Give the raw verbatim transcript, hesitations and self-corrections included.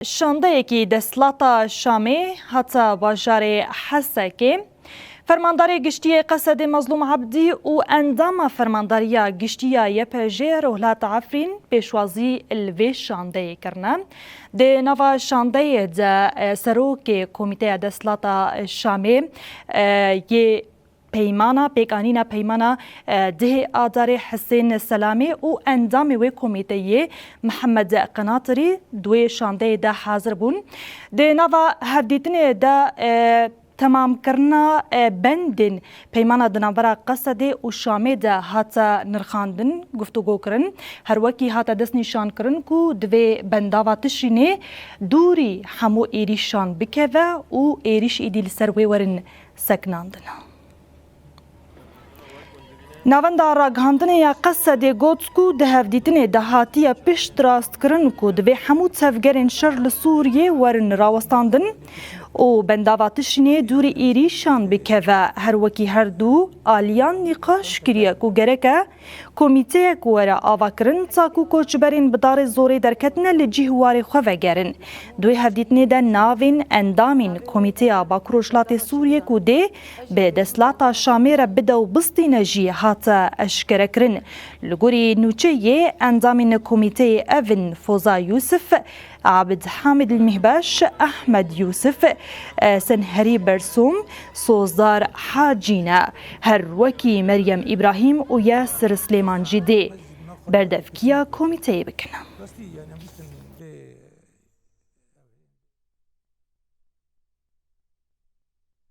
Şandeyekî desthilata Şamê hata bajarê Hesekê. Fermandarê Giştî yê Qesedê Mezlûm Ebdî û endama Fermandariya Giştî ya Y P J Rohlat Efrîn pêşwazî li vê şandeyê kirine. Di nava şandeyê de, e, Serokê Komîteya Desthilata Şamê, e, yê Peymana, pêkanîna peymana, e, dehê Adarê Hisên Selamê û endamê wê komîteyê Mihemed Qenatirî di wê şandeyê de hazir bûn. Di nava hevdîtinê de, e, temamkirina, e, bendên peymana di navbera Qesedê û Şamê de hate nirxandin, guftûgo kirin. Her wekî hate destnîşankirin ku divê bendava Tişrînê dûrî hemû êrîşan bikeve û êrîş êdî li ser wê werin sekinandin. Navenda Ragihandinê ya Qesedê got ku di hevdîtinê de hatiye piştrastkirin ku divê hemû tevgerên şer li Sûriyê werin rawestandin û bendava Tişrînê dûrî êrîşan bikeve. Her wekî her du aliyan nîqaş kiriye ku gerek e komîteyek were avakirin, ta ku koçberên bi darê zorê derketine li cih warê xwe vegerin. Di wê hevdîtinê de navên endamên Komîteya Bakur Rojhilatê Sûriyê ku dê bi desthilata Şamê re bide û bistîne jî hate eşkerekirin. Li gorî nûçeyê, endamên komîteyê ev in: Foza Yûsif, Abid Hamid El Mihbeş, Ehmed Yûsif, e, Senherî Bersûm, Sozdar Hacî ne. Her wekî Meryem Îbrahîm û Yasir Silêman jî dê berdevkiya komîteyê bikin.